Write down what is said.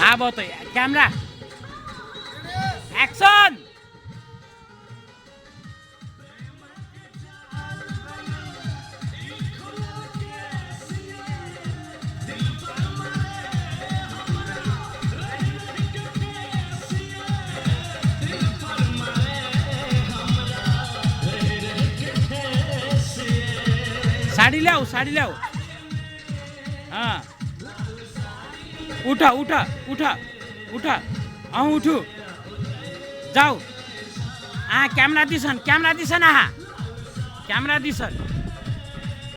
आब अतै camera. Action. Sari लाउ, साड़ी लाउ। हँ, उठ उठ उठ उठ, अहूँ उठू, जाउ। अहाँ कैमरा दिसन, कैमरा दिसन, अहाँ कैमरा दिसन।